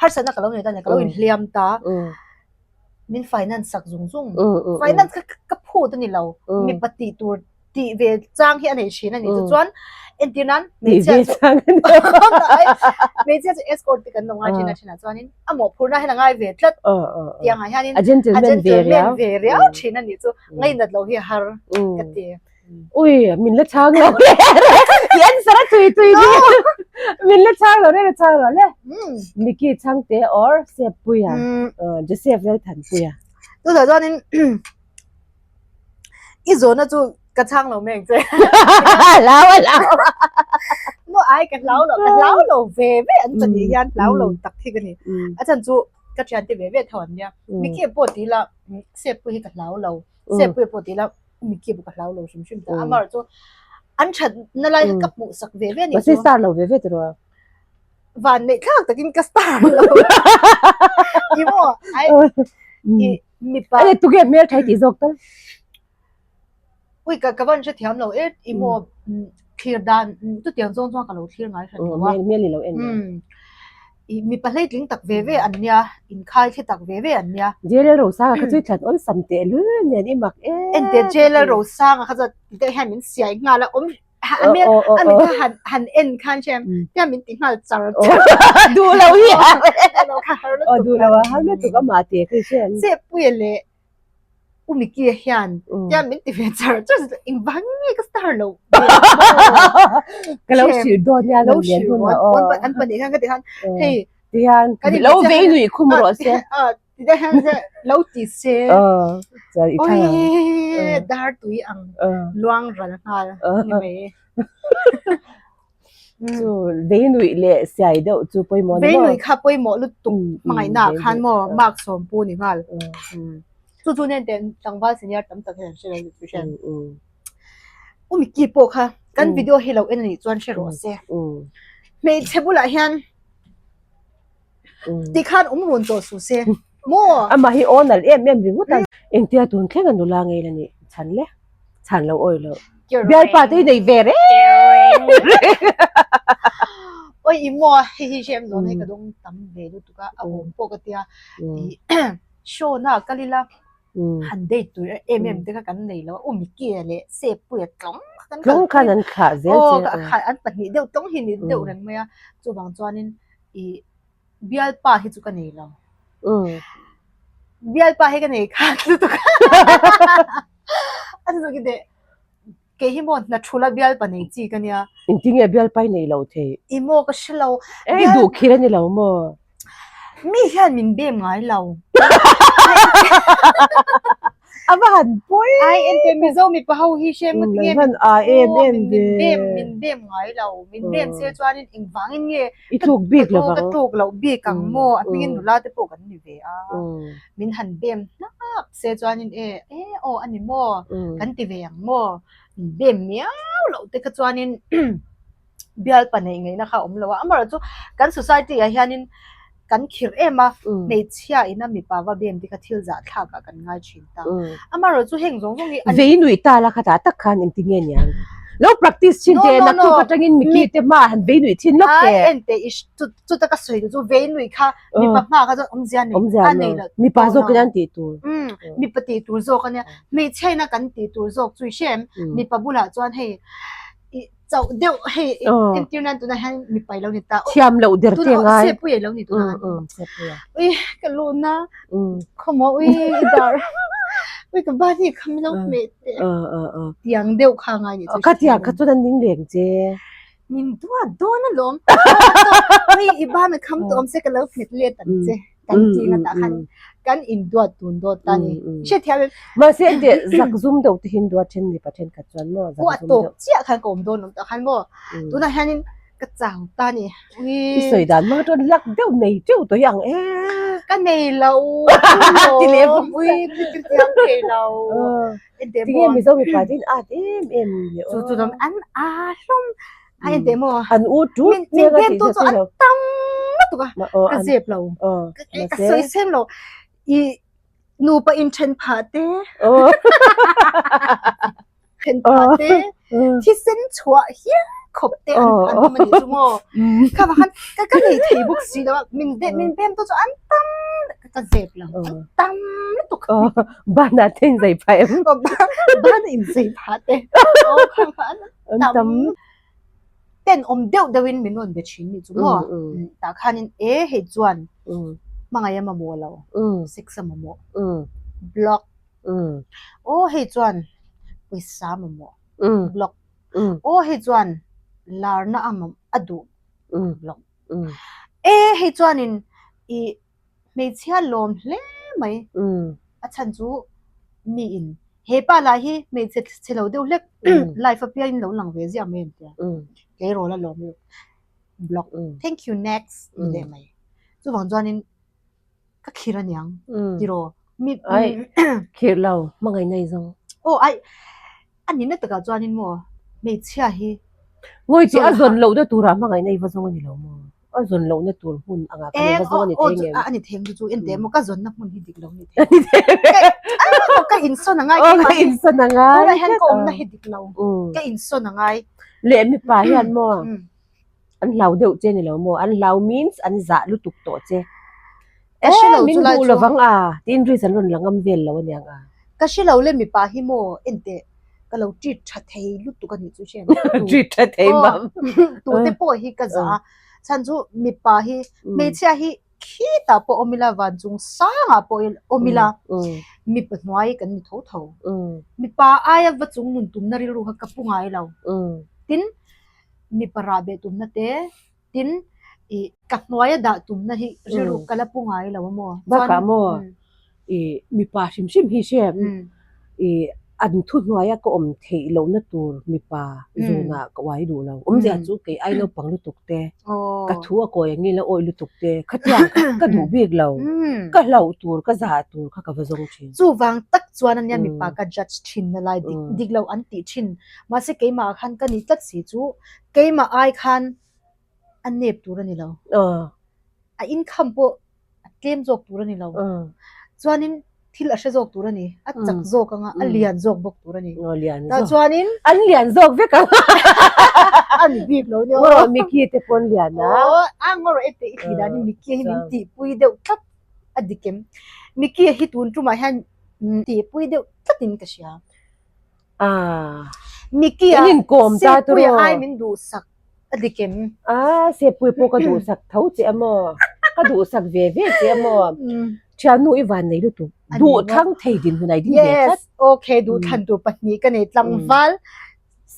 harsatna ka lo nei ta ania ka lo inhliam ta min finance sak zung zung finance kha ka phut a ni lo mipa tih tur tih ve chang hi a nei thin a ni chu chuan entir nan hmeichhia chu hmeichhia chu escort te kan lo ngai thin a thinah chuanin a mawhphurhna hian a ngai ve tlat tiang ah hianin a gentleman ve riau thin a nih chu ngainat loh hi a har ka ti. Ui min la chhang lo re i answer a tui tui ni min la chhang lo re la chhang lo le Mickey Chhangte or Seppuia Joseph Lalthanpuia Chutah chuanin I zawhna chu ka chhang lo mai ang che. Hlau a hlau. No ai ka hlau lo ka hlau lo ve ve an chani hian hlau lo tak hi ka ni. A chan chu ka thian te ve ve tho an nia. Mickey pawh ti ila sep pawh hi ka hlau lo. Sep pawh pawh ti ila Mickey pawh ka hlau lo hrim hrim ta. Amaherawhchu chu an that na lai ka hmuh sak ve ve ni chu. Mahse star lo ve ve tiraw. Van neih thlak takin ka star lo. I maw ai i mipa Ane tuge hmel thai tih zawk tal. Ui ka ka van hre thiam lo e i maw thlir dan chutiang zawng chuan ka lo thlir ngai hran lo a. Hmel hmel i lo en. I mipa hleitling tak ve ve an nia inkhai thli tak ve ve an nia. Jail Rosanga kha chu i thlan awlsam teh lul nen i mak em. Ente Jail Rosanga kha chuan tih hian min siai nghal a awm a hmel a mit kha han han en khan hriam tiang min ti nghal char char duh lo hi a kha har lutuk duh lo a har lutuk a mah te khi hriam che puia leh u Mickey hian tiang min ti ve char char engvang nge ka star lo ka lo hrilh dawn nia lo hrilh an pahnih khan ka ti khan hei tihian lo vei nuih khum rawh se Ti te hian se lo ti se. Aw, chuan i thang ang. Oi, dar tui ang luang ral nghal ni mai. Chu vei nuih leh siai deuh chu pawimawh ni maw? Vei nuih kha pawimawh lutuk hmangaihna ah khan maw mark sawm pu ni nghal. Chu chu nen ten tlangval senior tam tak hian an hre lo ni chu hriat. U Mickey pawh kha kan video hi lo en a nih chuan hre rawh se. Hmeichhe bulah hian Ti khan awm run tawh suh se maw? Amah hi aw nalh em em ringawt a. Engtia tun thleng a nula ngei la nih chhan le? Chhan lo awi lo. Bialpa te hi nei ve reng reng. Oi i maw hei hi hrem zawn hei ka dawng tam ve lutuk a, a awm pawh ka tia. I show na kal ila han date tur em em te kha kan nei lo a, u Mickey-a leh Seppuia tlawng kha kan Tlawng khan an thlah zel che a. Aw an pahnih deuh tlawng hi ni deuh reng mai a, chuvang chuanin I bialpa hi chu ka nei lo. Bialpa hi ka nei khat lutuk a. A chu ki teh kei hi maw hna thula bialpa nei chi ka nia. Engtinge bialpa i nei lo thei? I maw ka hre lo. Ei duh khir a ni lo maw? Mi hian min bem ngai lo. A va han pawi. Ai ente Mizo mipa ho hi hrem ngawt nge min a em em ve. Min bem min bem ngai lo. Min bem se chuanin engvangin nge i tluk bik lo ka tluk loh bik ang maw a hmingin nula te pawh kan ni ve a. Min han bem hnap se chuanin e e aw a ni maw kan ti ve ang maw. Min bem miau loh te kha chuanin bialpa neih ngaihna kha a awm lo a, amaherawhchu kan society ah hianin kan khirh em a, hmeichhia ina mipa va bem te kha thil zahthlak ah kan ngai thin ta. Amaherawhchu heng zawng zawng hi an Vei nuih ta la khatah tak khan engtin nge niang? Lo practice thin teh, naktuk atangin Mickey te hmaah han vei nuih thin lawk teh. Ai en teh i chuta ka sawi chu vei nuih kha mipa hma kha chuan awmzia nei a nei lo. Mipa zawk in an tih tur. Mipa tih tur zawk ania, hmeichhia ina kan tih tur zawk chu i hre em? Mipa bulah chuan hei i chauh deuh hei entir nan tunah hian mipa ilo ni ta thiam loh der te ngai sepui ilo ni tunah ui ka luna khawmaw ui i dar ui ka ban hi kham ilo hmeh te tiang deuh kha ngai ni chu ka tiang kha chuan an ning leng che min duat dawn alawm ui i ban a kham tawh awm se ka lo hmet let ang che kan ti nga tah khan kan induat dun dawt ta ni hrethiam em mahse ente zak zum deuh te hin duat then mipa thenkhat chuan maw zak zum deuh chiah khan ka awm dawn lo tah khan maw tunah hianin ka chau ta ni i sawi dan hmang atang luck deuh nei teuh tawh hi ang e ka nei lo ti leh bawk ui ka thiam thei lo ente tinge mizo mipa te in at em em le chu chu an a hlawm. A en teh maw? An u tu Min min bem tu chu an tam lutuk a. Ka zep lo. Ka sawi sem lo. I nupa in then phah te. Then phah te. Thisen chhuah hial khawp te an an awm a nih chu maw. Kha vang khan ka ka nei thei bawk si lo a. Min min bem tu chu an tam ka zep lo. An tam lutuk. Banah te in zai phah em? Banah in zai phah te. Kha kha an An tam. Ten awm deuh deuhin min rawn be thin nih chu maw? Tah khanin e hei chuan hmangaih a mamawh lo, sex a mamawh, block. Aw hei chuan pawisa a mamawh, block. Aw hei chuan larna a a duh, block. E hei chuanin i Hmeichhia lawm hle mai. A chhan chu mi in he pa lah hi hmeichhe chhe lo deuh hlek life a piangin lo lang ve ziah mai an tia. Tleirawl a lawm lutuk. Block. Thank you next ti leh mai. Chuvang chuanin ka khir aniang tiraw. Mi Ai khir lo hmangaih nei zawng. Aw ai a nihna takah chuanin maw hmeichhia hi Ngawi tih a zawn lohna turah hmangaih nei va zawng a ni lo maw? A zawn lohna tur hmun angah khan i va zawng a ni thei ngem? A ni thei ang chu chu en maw ka zawnna hmun hi dik lo a ni thei. A ka insawn a ngai keimah hi. Ka insawn a ngai. Tunah hian ka awmna hi dik lo. Ka insawn a ngai. Leh mipa hian maw an hlau deuh che ni lo maw? An hlau means an zah lutuk tawh che. Ka hre lo Min chu lai duh chu. lovang a, tiin Reese an rawn la ngam vel lo aniang a. Ka hre lo le mipa hi maw enteh ka lo treat tha thei lutuk a nih chu hriat. Treat tha thei mam. Tu te pawh hi ka zah a, chhan chu mipa hi hmeichhia hi khitah pawh awm ila van chung sangah pawh awm ila mipa hnuai kan ni tho tho. Mipa aia va chung nun tumna rilru kha ka pu ngai lo. Tin mipa rah beh tumna te Tin, i ka hnuaia dah tumna hi rilru ka la pu ngai lo a maw? Bakah maw, i mipa hrim hrim hi hre, i an thu hnuaia ka awm theih lohna tur mipa zunah ka uai duh lo. Awmzia chu kei ai naupang lutuk te, ka thu a kawi angin la awih lutuk te, khatiang kha ka duh bik lo. Ka hlauh tur, ka zah tur kha ka va zawng thin. Chuvang tak chuan ania mipa ka judge thin na lai dik dik lo an tih thin. Mahse keimah ah khan ka ni tlat si chu Keimah ai khan a nep tur a ni lo. A income pawh a tlem zawk tur a ni lo. Chuanin thil a hre zawk tur a ni. A chak zawk anga a lian zawk bawk tur a ni. Tah chuanin an lian zawk vek ang. A ni bik lo nia. Ngaw Mickey te pawn lian a. Aw a ngaw rawh e teh i thli danin Mickey hi min tihpui deuh tlat a dik em. Mickey hi tun tumah hian tihpui deuh tlatin ka hria. Ah. Mickey a In inkawm ta Sepui turaw. ai min duhsak a dik em? Ah, Sepui pawh ka duhsak tho che a maw? Ka duhsak ve ve che a maw? Thiannu i van nei lutuk. A ni Duh maw? thlang thei dinhmun a i ding ve tlat. Yes, okay, duhthlan tur pahnih ka nei tlangval.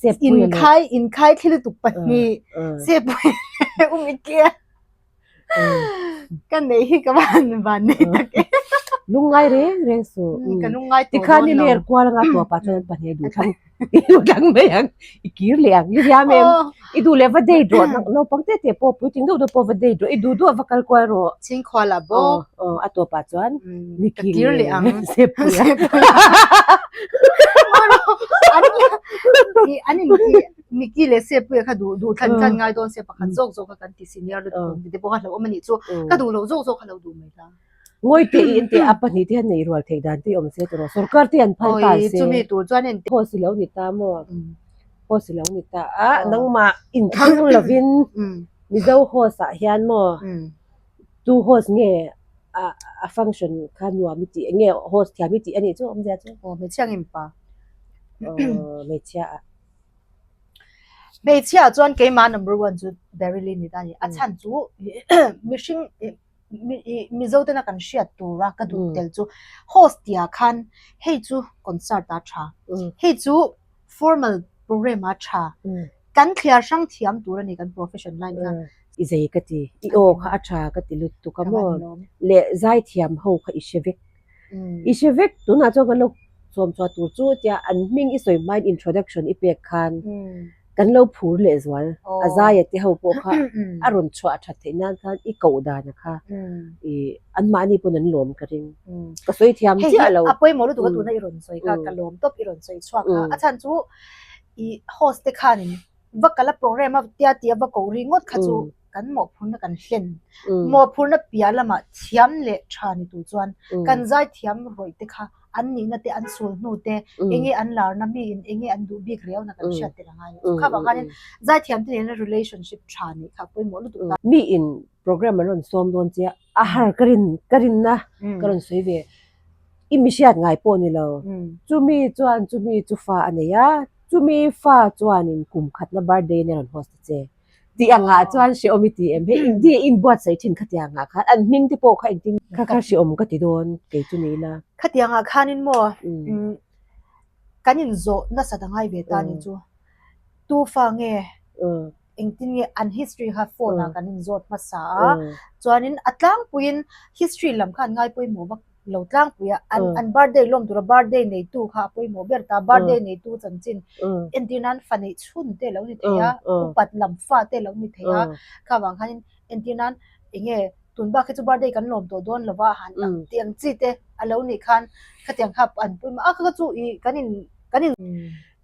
Sepui a leh. Inkhai, inkhai thli lutuk pahnih. Sepui leh u Mickey a. Ka nei hi ka van van nei tak e. Lungngai reng reng su. Ka lungngai tawh Tikhan dawn i lo. ler kual anga tuah pah chuan an pahnih a duh thlang i duh thlang mai ang i kir leh ang i riam em i duh leh va date rawh naupang te te pawh puitling deuh deuh pawh va date rawh i duh duh a va kal kual rawh. Chhingkhual ah bawk. Aw a tuah pah chuan mi Ka kir leh ang. Sepui a. An in Mickey leh Sepui kha duh duh thlan thlan ngai dawn se pakhat zawk zawk kha kan ti senior lutuk ang tih te pawh kha hlauhawm a nih chu. Ka duh loh zawk zawk kha lo duh mai ta. Ngawi teh i en teh a pahnih te hian nei rual theih dan te awm se tawh sorkar te an phal ta se. Chumi tur chuan en teh. Host ilo ni ta maw? Host ilo ni ta a nangmah inthlang lovin Mizo host ah hian maw tu host nge a function kha nuam i tih nge host thiam i tih a nih chu awmzia chu. Aw hmeichhia nge mipa? Aw hmeichhia ah. Hmeichhia chuan keimah number one chu Baryli ni ta a ni. A chhan chu mihring Mizo tena kan hriat tura ka duh tel chu host tihah khan hei chu concert a tha, hei chu formal program a tha, kan thliar hrang thiam tur a ni kan profession line kha. I zei ka ti, i aw kha a tha ka ti lutuk a maw? Leh zaithiam ho kha i hre vek. I hre vek, tunah chuan kan lo sawm chhuah tur chu tia an hming i sawi hmain introduction i pek khan kan lo phur leh zual. A zaia te ho pawh kha a rawn chhuah that theih nan khan i koh dana kha i anmahni pawn an lawm ka ring. Ka sawi thiam chiah lo. A pawimawh lutuk a tuna i rawn sawi kha ka lawm tawp i rawn sawi chhuak kha. A chhan chu i host te khanin. Va kal a program a tia tia va koh ri ngawt kha chu kan mawhphurna kan hlen. Mawhphurna piah lamah thiam leh tha ni tur chuan kan zai thiam rawih te kha an nihna te an sul hnu te enge an larna miin enge an duh bik riauna kan hriat tel a ngai lo. Kha vang khanin zai thiam te nena relationship tha nih kha a pawimawh lutuk ta. Miin program an rawn sawm dawn che a, a har ka rin ka rinna ka rawn sawi ve. I mi hriat ngai pawh ni lo. Chumi chuan chumi chu fa a nei a, chumi fa chuanin kum khatna birthday in a rawn host ta che. Tih angah chuan hrehawm i ti em? Hei inti a inbuatsaih thin khatiang ah khan an hming te pawh kha engtin kha kha hrehawm ka ti dawn kei chu ni ila. Khatiang ah khanin maw kan inzawh nasat a ngai ve ta ni chu. Tu fa nge engtin nge an history kha phone ah kan inzawt hmasa a, chuanin a tlangpuiin history lam kha an ngai pawimawh vak lo tlangpui a, an an birthday lawm tura birthday neitu kha a pawimawh ber ta, birthday neitu chanchin entir nan fa neih chhun te lo ni thei a, upat lam fa te lo ni thei a, kha vang khanin entir nan enge tun bak hi chu birthday kan lawm tawh dawn lova han ang tih ang chi te a lo nih khan khatiang kha an pawimawh a, kha kha chu ih kan in kan in.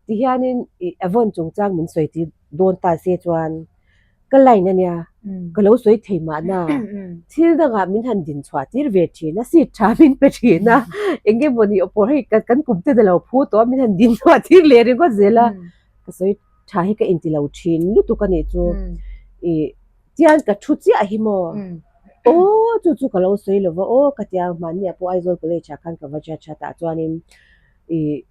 Tihianin ih Avon chungchang min sawi tir dawn ta se chuan ka line a nia, ka lo sawi thei mahna thil dangah min han din chhuah tir ve thin a, seat tha min pe thin a, eng nge maw ni aw pawh hei kan kum ten a lo phu tawh a min han din chhuah tir leh ringawt zel a, ka sawi tha hi ka inti lo thin lutuk a nih chu ih tian ka thu chiah hi maw aw chu chu ka lo sawi lo va aw ka tia mahni ah pawh Aizawl college ah khan ka va judge a tah chuanin ih.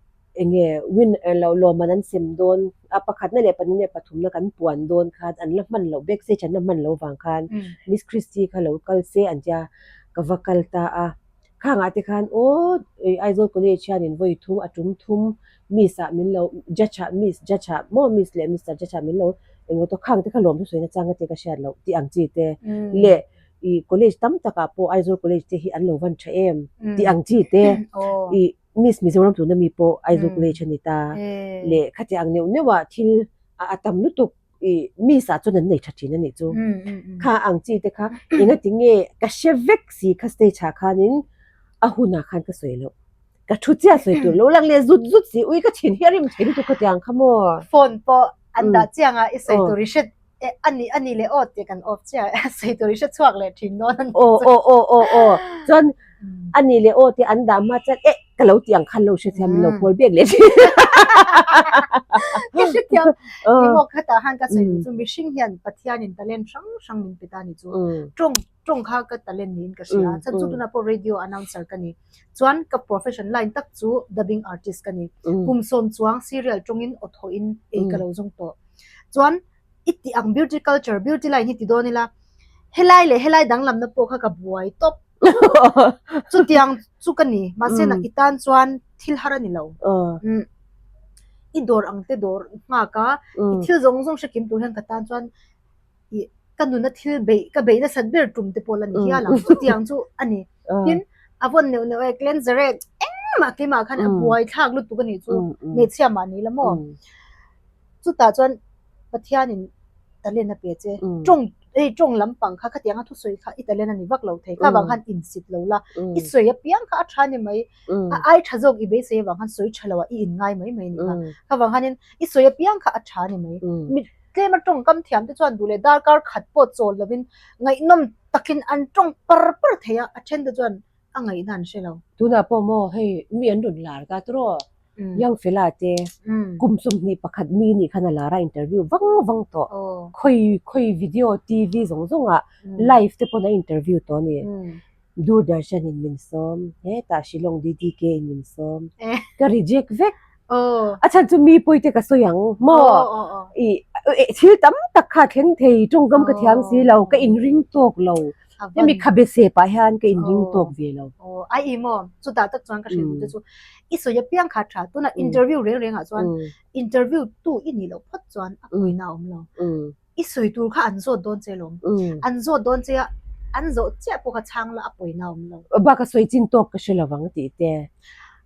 Eng nge win lo lawmman an sem dawn a pakhatna leh pahnihna leh pathumna kan puan dawn khan an la hman loh backstage an la hman loh vang khan Miss Christy kha lo kal se an tia ka va kal ta a khangah te khan aw Aizawl college hianin vawi thum a tum thum miss ah min lo judge ah miss judge ah maw miss leh mister judge ah min lo eng emaw khang te kha lawm thusawi nachang ka tia ka hriat loh tih ang chi te leh ih college tam takah pawh Aizawl college te hi an lo van tha em tih ang chi te ih Miss Mizoram tuna mi pawh Aizawl College a ni ta leh khati ang neuh neuh ah thil a tam lutuk ih Miss ah chuan an nei tha thin a nih chu. Kha ang chi te kha engati nge ka hre vek si kha stage ah khanin a hunah khan ka sawi loh. Ka thu chiah sawi tur lo lang leh zut zut si ui ka thin hi a rim thei lutuk khatiang kha maw. Phone pawh an dah chiang a i sawi tur i hre a ni a ni leh aw tih kan off chiah a sawi tur i hre chhuak leh thin dawn a ni aw aw aw aw aw chuan a ni leh aw tih an dah hma chuan eh ka lo tih ang khan lo hrethiam min lo call back leh thin ka hrethiam emaw khatah khan ka sawi duh chu mihring hian Pathianin talent hrang hrang min pe ta ni chu tawng tawng kha ka talent niin ka hria chhan chu tunah pawh radio announcer ka ni chuan ka profession line tak chu dubbing artist ka ni kum sawm chuang serial tawngin aw thawhin ei ka lo zawng tawh chuan i tih ang beauty culture beauty line hi ti dawn ila helai leh helai danglamna pawh kha ka buai tawp chutiang chu ka ni mahse i tan chuan thil har a ni lo i dawr ang te dawr nghak a i thil zawng zawng hre kim tur hian ka tan chuan i ka nuna thil beih ka beih nasat ber tum te pawh la ni hial ang chutiang chu a ni tin a vawn neuh neuh e cleanser e engmah keimah khan a buai thlak lutuk a nih chu hmeichhia mah ni la maw. Chutah chuan Pathianin talent a pe che. Tawng hei tawng lampang kha khatiang a thusawi kha i talent a ni vak lo thei. Kha vang khan insit lo la. I sawi apiang kha a tha ni mai. A ai tha zawk i beisei avang khan sawi tha lo ah i inngai mai mai a ni kha. Kha vang khanin i sawi apiang kha a tha ni mai. Mi tlema tawngkam thiam te chuan duh leh darkar khat pawh chawl lovin ngaihnawm takin an tawng par par thei a, a then te chuan a ngaihna an hre lo. Tunah pawh maw hei mi an rawn lar ta tawh Young fella te kum 21 mi nih khan a lar a interview vang vang tawh. Khawi khawi video TV zawng zawng ah live te pawn a interview tawh a ni. Doordarshan in min sawm, hetah Shillong DDK in min sawm. Ka reject vek. A chhan chu mi pawi te ka sawi ang maw? Ih thil tam tak kha thleng thei tawngkam ka thiam si lo, ka inring tawk lo. Hemi khabe sep ah hian ka inring tawk ve lo. Aw ai i maw chutah tak chuan ka hrilh duh te chu i sawi apiang kha tha tunah interview reng reng ah chuan interview tu i nih loh phawt chuan a pawina a awm lo. I sawi tur kha an zawt dawn che lawm. An zawt dawn che a an zawh chiah pawh kha chhang la a pawina a awm lo. Bak a sawi chin tawk ka hre lo vang tih te.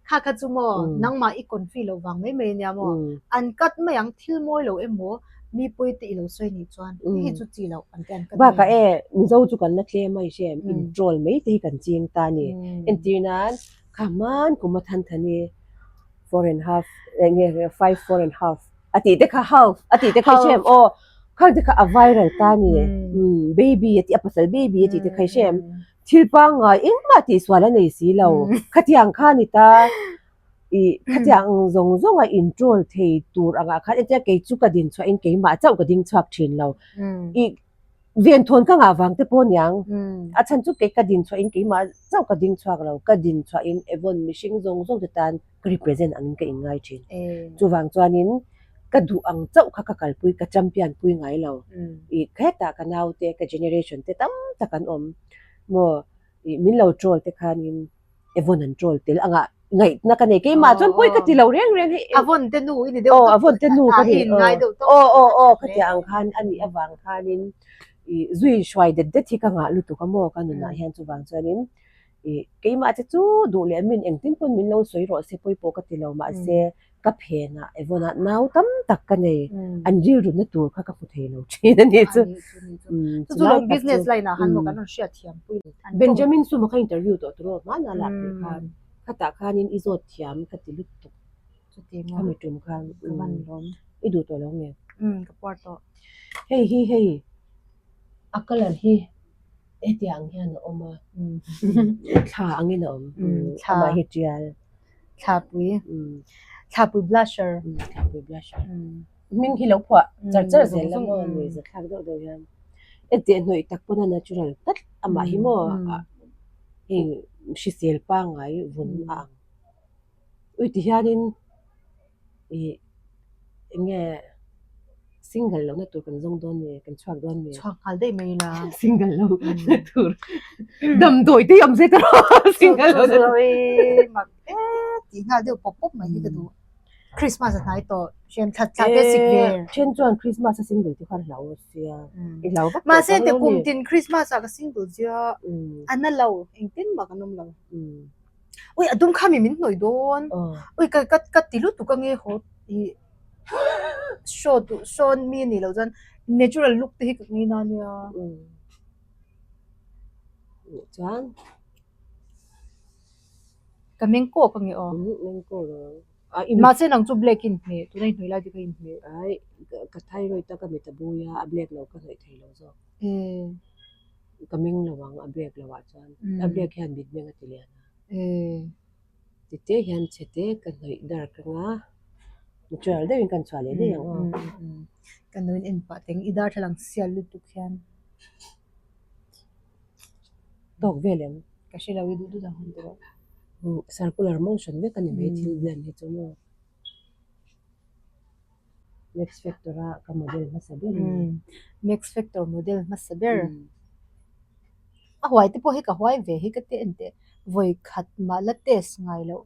Kha kha chu maw nangmah i confi lo vang mai mai ania maw an cut mai ang thil mawi lo emaw mi pawi te i lo sawi nih chuan hei hi chu chi loh an ti an cut mai. Bakah e Mizo chu kan la tlem a i hre em in troll mai te hi kan ching ta a ni entir nan kha hman kum a than than i four and half eng nge five four and half. A tih te kha half a tih te kha i hre em aw khang te kha a viral ta a ni baby a tih a pasal baby a tih te kha i hre em thil pangngai engmah tihsual a nei si lo khatiang kha a ni ta ih khatiang zawng zawng a in troll thei tur angah khan entir kei chu ka din chhuah in keimah chauh ka ding chhuak thin lo ih Venthawn ka ngah vang te pawh niang. A chhan chu kei ka din chhuah in keimah chauh ka ding chhuak lo, ka din chhuah in Avon mihring zawng zawng te tan ka represent angin ka inngai thin. Chuvang chuanin ka duh ang chauh kha ka kalpui, ka champion pui ngai lo. Ih hetah ka naute, ka generation te tam tak an awm maw, ih min lo troll te khanin Avon an troll tel anga ngaihna ka nei keimah chuan pawi ka ti lo reng reng hi Avon te nu i ni deuh tawp Avon te nu ka ni aw aw aw khatiang ang khan a nih avang khanin ih zui hruai det det hi ka ngah lutuk a maw ka nunah hian chuvang chuanin ih keimah te chu duh leh min engtin pawn min lo sawi rawh se pawi pawh ka ti lo mahse ka phenah Evona nau tam tak ka nei an rilrutna tur kha ka hmu thei lo thin a ni chu. Chu chu lawm business line ah han maw kan rawn hriat thiam pui. Benjamin Suma kha interview tawh tur aw hmanah lah tih khan khatah khanin i zawt thiam ka ti lutuk khami tum khan i duh tawh lo nge. Ka puar tawh. Hei hi hei a colour hi hetiang hian a awm a thla angin a awm amah hi tial. Thlapui Thlapui blusher Thlapui blusher hming hi lo phuah char char zel la maw nuih za thlak deuh deuh hian hetiang hnawih tak pawn a natural tlat amah hi maw hei hrisel pangngai vun a ang ui ti hianin ih eng nge single lohna tur kan zawng dawn nge kan chhuak dawn nge chhuak nghal daih mai ila single lo na tur damdawi te hi awm zet erawh single lo na tur mak e tih nghal deuh pawp pawp mai hi ka duh Christmas a hnai tawh hrem thla thla te sik ve then chuan Christmas a single te khan hlau sia i hlau vak mahse te kum tin Christmas ah ka single zia a na lo engtin mah kan awm lo Ui a dum kha mi min hnawih dawn. Ui ka ka ka ti lutuk ange haw ih show duh show mi anih loh chuan natural look te hi ka ngei na ania. Chuan Ka meng kawk ange aw. Meng kawk ang. Mahse nang chu black i inhmeh tuna i hnawih lai te kha i inhmeh. Ai ka thyroid a ka mit a bui a a black lo ka hnawih thei lo zawk. Ka meng lo ang a black lo ah chuan a black hian mit meng a ti lian a tite hian chhe te ka hnawih dark anga natural deuhin kan chhuah leh daih ang aw. Ka nuin en pah teng i darthlalang sial lutuk hian. Tawk vel em? Ka hre lo i duh duh ang han ti rawh. Circular motion vek a ni mai thil blend hi chu maw. Max Factor a ka model hmasa ber a ni. Max Factor model hmasa ber. A huai te pawh hi ka huai ve hi ka ti en teh. Vawi khat mah la test ngai loh.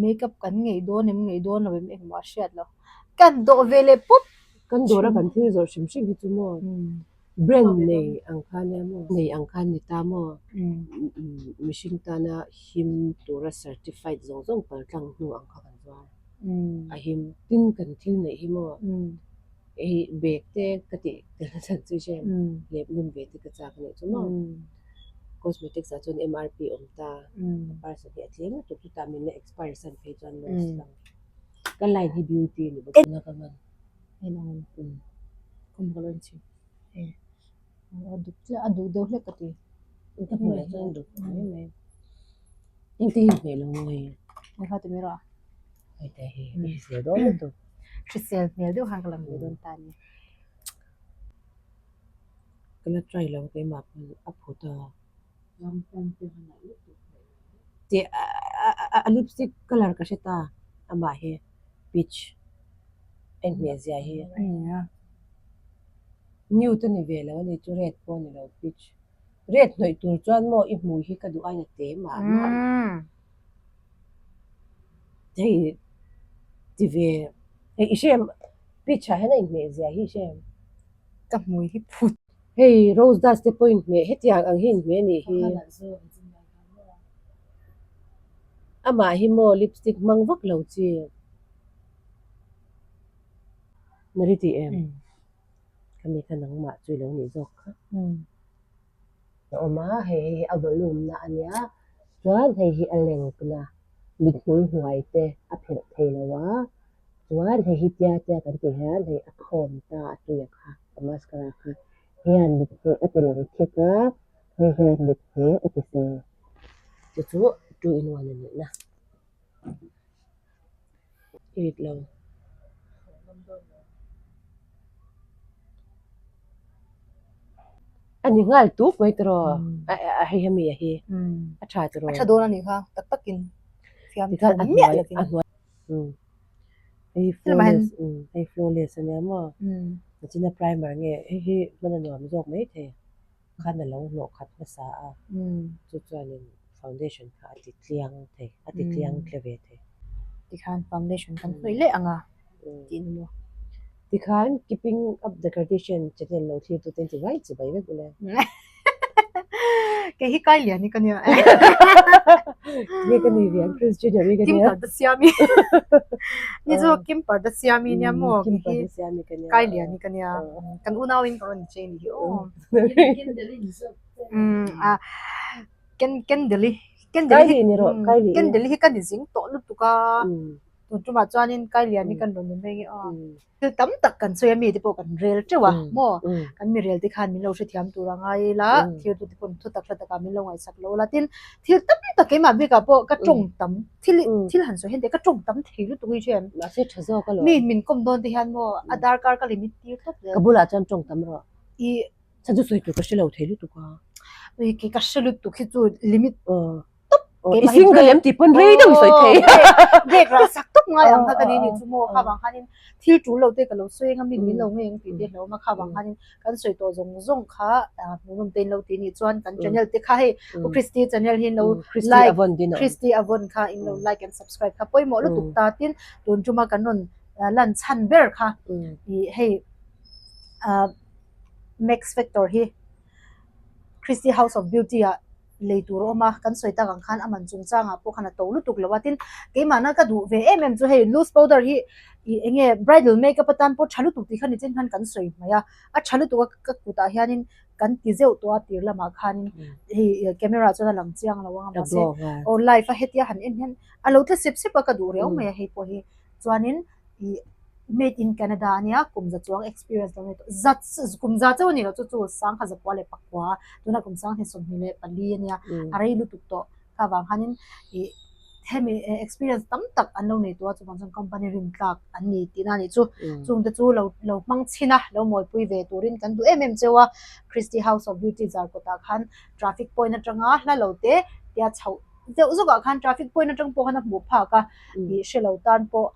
Makeup kan ngeih dawn em ngeih dawn lo em engmah a hriat lo. Kan dawh ve leh pawp. Kan dawr a kan thil zawrh hrim hrim hi chu maw brand nei ang kha nia maw nei ang kha ni ta maw mihring tana him tura certified zawng zawng paltlang hnu ang kha kan zuar. A him tin kan thil neih hi maw hei bag te ka tih tel na chhan chu i hre em lep lum ve te ka chak a nih chu maw cosmetics ah chuan MRP awm ta a parcel hi a tlem lutuk chutah min la expire san phei chuan loss lang ka line hi beauty a ni bawk a ka man a duh deuh hlek ka ti ka hmuh leh chuan a duh mai mai. Engte hi hmeh lo nge? Hei kha ti mai rawh a. Hei te hi i hrisel dawn lutuk. Hrisel hmel deuh khan ka lang ve dawn ta a ni. Ka la try lo keimah pawn a phut a. Tih a lipstick colour ka hre ta amah hi peach a inhmeh zia hi. Nude a ni ve lo a ni chu red pawh a ni lo peach. Red hnawih tur chuan maw i hmui hi ka duh ain a te mah mah. Hei ti ve hei i hrem pitch ah hian a inhmeh zia hi i hrem. Ka hmui hi phut. Hei rose dust te pawh inhmeh hetiang ang hi inhmeh anih hi. Amah hi maw lipstick hmang vak lo chi. Nari tih em? Khami kha nangmah chu i lo nih zawk kha. A awm a, hei hei hi a volume na a nia, chuan hei hi a length na, mithmul hnuai te a phelh thei lo a. Chuan hei hi tia tia kan tih hian hei a khawm ta a tuia kha a mascara kha hian mit hmeh a ti lang thik a, hei hian mit hmeh a ti sei. Chu chu two in one a nih na. I rit lo. A ni nghal tuk mai tiraw a hei hemi a hi a tha tiraw. A tha dawn a nih kha tak takin fiam thiam miah lovin. A hnuai hei flawless hei flawless a nia maw nichina primer nge hei hi hman a nuam zawk mai thei khan a lo hnawh khat hmasa a chu chuanin foundation kha a ti tliang thei a ti tliang tle ve thei. Tikhan foundation kan hnawih leh ang a tih ni maw? Tikhan keeping up the Kardashian channel lo thlir tute an ti vai chi bai vek ule. Kei hi kai lian hi ka nia. Nge ka ni ve ang Kris Jenner hi ka nia. Kim Kardashian-i. Ni chu Kim Kardashian-i nia maw? Kim Kardashian-i ka nia. Kai lian hi ka nia. Kan unau in ka rawn inchei ni hi aw. Kendall-i. Kylie ni rawh, Kylie. Kendall-i hi ka ni zing tawh lutuk a. Tun tumah chuanin Kai lian hi kan rawn ni mai nge aw. Thil tam tak kan sawi a mi te pawh kan rel teuh a maw kan mi rel te khan min lo hrethiam tur a ngai ila thil tu te pawn thu tak hla takah min lo ngaihsak lo la tin thil tam tak keimah bikah pawh ka tawng tam thil thil han sawi hian te ka tawng tam thei lutuk hi hriat mahse tha zawk alawm mi min kawm dawn te hian maw a darkar ka limit tir tawp zel ka bulah chuan tawng tam rawh i chhan chu sawi tur ka hre lo thei lutuk a ui kei ka hre lutuk hi chu limit I single em tih pawn rei deuh i sawi thei. Break rah sak tawp ngai ang kha ka ni ni chu maw kha vang khanin thil tul lo te ka lo sawi eng a mi min lo ngei ang tih te hlauh awm a kha vang khanin kan sawi tawh zawng zawng kha hmuhnawm te in lo ti nih chuan kan channel te kha hei U Christy channel hi in lo like Christy Avon kha in lo like and subscribe kha pawimawh lutuk ta tin tun tuma kan rawn lan chhan ber kha ih hei Max Factor hi Christy House of Beauty ah lei tur a awm a, kan sawi tak ang khan a man chungchangah pawh khan a to lutuk lo a, tin keimahna ka duh ve em em chu hei loose powder hi ih eng nge bridal makeup atan pawh tha lutuk tih kha nichin khan kan sawi hmaih a, a tha lutuk a ka kutah hianin kan ti zeuh tawh a tir lamah khanin hei camera chuan a lang chiang lo ang a mahse aw live a hetia han en hian a lo tla sep sep a ka duh riau mai a hei pawh hi chuanin ih made in Canada a nia kum za chuang experience lo nei tawh zat kum za chauh a ni lo chu chu sangha zakua leh pakua tuna kum sanghnih 24 a nia a rei lutuk tawh kha vang khanin ih hemi experience tam tak an lo nei tawh a chuvang chuan company rin tlak an ni tihna a nih chu chung te chu lo lo hmang chhin a lo mawipui ve turin kan duh em em cheu a Christy House of Beauty Zarkawtah khan traffic point atanga hla lo te tia chhoh deuh zawkah khan traffic point atang pawh khan a hmuh phak a ih hre lo tan pawh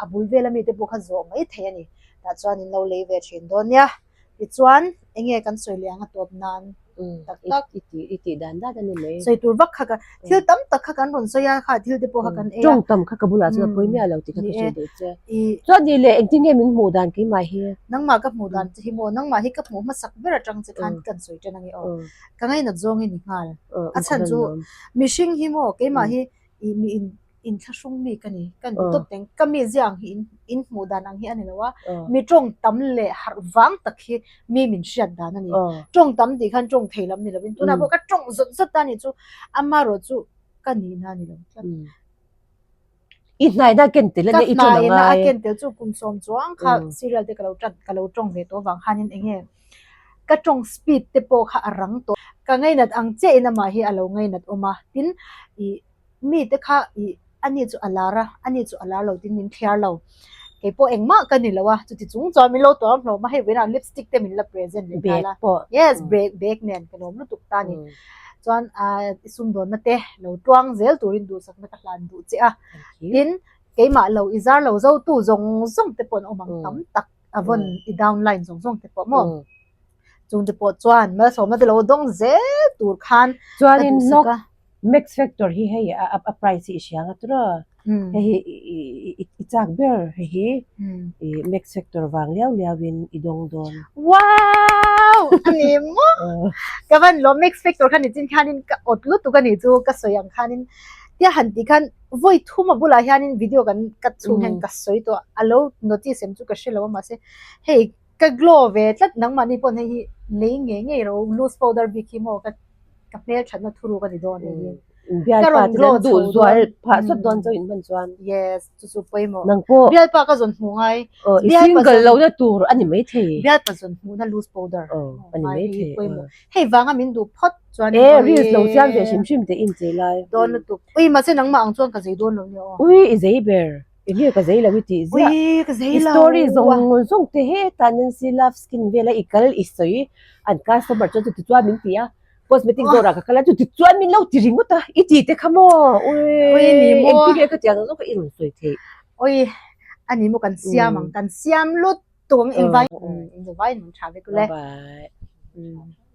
a bul vel ami te pawh kha zawh mai thei a ni tah chuan in lo lei ve thin dawn nia tichuan eng nge kan sawi leh ang a tawp nan tak tak i tih i tih dan dat a ni mai sawi tur vak kha ka thil tam tak kha kan rawn sawi a kha thil te pawh kha kan ei a tawng tam kha ka bulah chuan a pawi miah lo tih kha ka hrilh duh che chuan ni leh engtin nge min hmuh dan keimah hi nangmah ka hmuh dan che hi maw nangmah hi ka hmuh hmasak ber atang che khan kan sawi tan a nge aw ka ngainat zawng i ni nghal a chhan chu mihring hi maw keimah hi ih mi in inthlahrung mi ka ni ka ni tawp teng ka mi zia ang hi in in hmuh dan ang hi a ni lo a mi tawng tam leh harh vang tak hi mi min hriat dan a ni tawng tam tih khan tawng thei lam ni lovin tunah pawh ka tawng zawt zawt ta a nih chu amaherawh chu ka nihna a ni lo tlat. I hnaina a ken tel a nia i tawng a ngai. Ka hnaina a ken tel chu kum sawm chuang kha serial te ka lo tan ka lo tawng ve tawh avang khanin eng nge ka tawng speed te pawh kha a rang tawh. Ka ngainat ang chiahin amah hi a lo ngainat awm a tin ih mite kha ih ani chu a lar a ani chu a lar lo tin min thliar lo kei pawh engmah ka ni lo a chuti chung chuan min lo tuam hlawm a hei vawiinah lipstick te min la present leh nghal a yes bag bag nen ka lawm lutuk ta a ni chuan ah i sumdawnna te lo tuang zel turin duhsakna ka hlan duh che a tin keimah lo i zar lo zo tu zawng zawng te pawh an awm ang tam tak a vawn i downline zawng zawng te pawh maw chung te pawh chuan malsawmna te lo dawng zel tur khan ka duhsak a. Max Factor hi hei a price hi i hria nga tura hei hi i chak ber hei hi i Max Factor vang liau liau in i dawng dawn. Wow! A ni maw? Ka van lawm Max Factor kha nichin khanin ka awt lutuk a nih chu ka sawi ang khanin tia han tih khan vawi thum a bulah hianin video kan cut chhung hian ka sawi tawh a lo notice em chu ka hre lo a mahse hei Ka glow ve tlat nangmahni pawn hei hi lei ngei ngei ro loose powder bik hi maw ka ka hmelthatna thuruk a ni dawn hei hi. Ka Bialpa rawn te glow an chho duh zual dawn. phah sawt dawn chu in hman chuan. Yes, chu chu pawimawh. Nang pawh. Bialpa ka zawn hmuh ngai. Aw, i single lohna tur a ni maithei. Bialpa zawn hmuhna loose powder. Aw, a ni maithei. Pawimawh. Hei vanga min duh phawt chuan. E, reels lo siam ve hrim hrim teh in chei lai. Dawn lutuk. Ui, mahse nangmah ang chuan ka zei dawn lo nia aw. Ui, i zei ber. Enge ka zei lo i tih ziah. Ui, ka zei I lo. story zawng zawng te hetah Nancy Love Skin vela i kal i sawi an customer chuan chuti chuan min ti a, cosmetic dawrah ka kal a chuti chuan min lo ti ringawt a, i ti te kha maw? Ui, Ui ni maw? Engtin nge ka ti ang zawng kha i rawn sawi theih. Ui, a ni maw kan siam ang, kan siam lut tung invai, invai nun tha vek ule. Bye bye.